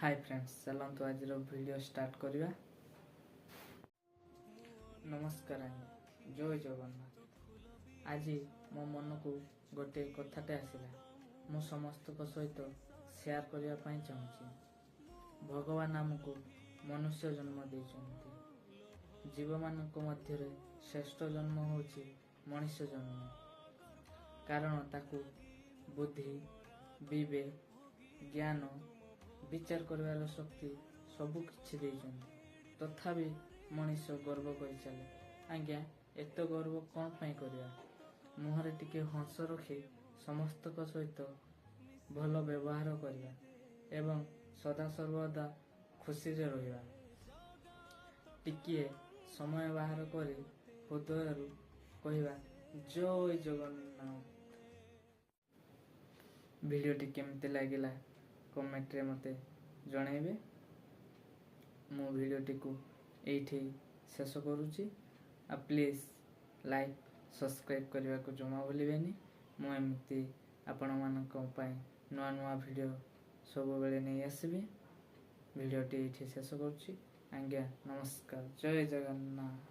High friends, ଚାଲନ୍ତୁ ଆଜିର video start କରିବା। ନମସ୍କାର ଆଜ୍ଞା, ଜୟ ଜଗନ୍ନାଥ। ଆଜି ମୋ ମନକୁ ଗୋଟିଏ କଥାଟେ ଆସିଲା, ମୁଁ ସମସ୍ତଙ୍କ ସହିତ ସେୟାର କରିବା ପାଇଁ ଚାହୁଁଛି। ଭଗବାନ ଆମକୁ ମନୁଷ୍ୟ ଜନ୍ମ ଦେଇଛନ୍ତି। ଜୀବମାନଙ୍କ ମଧ୍ୟରେ ଶ୍ରେଷ୍ଠ ଜନ୍ମ ହେଉଛି ମଣିଷ ଜନ୍ମ, କାରଣ ତାକୁ ବୁଦ୍ଧି, ବିବେକ, ଜ୍ଞାନ, ବିଚାର କରିବାର ଶକ୍ତି ସବୁ କିଛି ଦେଇଛନ୍ତି। ତଥାପି ମଣିଷ ଗର୍ବ କରି ଚାଲେ। ଆଜ୍ଞା, ଏତେ ଗର୍ବ କ'ଣ ପାଇଁ କରିବା? ମୁହଁରେ ଟିକେ ହସ ରଖି ସମସ୍ତଙ୍କ ସହିତ ଭଲ ବ୍ୟବହାର କରିବା ଏବଂ ସଦାସର୍ବଦା ଖୁସିରେ ରହିବା। ଟିକିଏ ସମୟ ବାହାର କରି ହୃଦୟରୁ କହିବା, ଜୟ ଜଗନ୍ନାଥ। ଭିଡ଼ିଓଟି କେମିତି ଲାଗିଲା, କମେଣ୍ଟରେ ମୋତେ ଜଣାଇବେ। ମୁଁ ଭିଡ଼ିଓଟିକୁ ଏଇଠି ଶେଷ କରୁଛି। ଆଉ ପ୍ଲିଜ୍ ଲାଇକ୍, ସବସ୍କ୍ରାଇବ୍ କରିବାକୁ ଜମା ଭୁଲିବେନି। ମୁଁ ଏମିତି ଆପଣମାନଙ୍କ ପାଇଁ ନୂଆ ନୂଆ ଭିଡ଼ିଓ ସବୁବେଳେ ନେଇ ଆସିବି। ଭିଡ଼ିଓଟି ଏଇଠି ଶେଷ କରୁଛି ଆଜ୍ଞା। ନମସ୍କାର, ଜୟ ଜଗନ୍ନାଥ।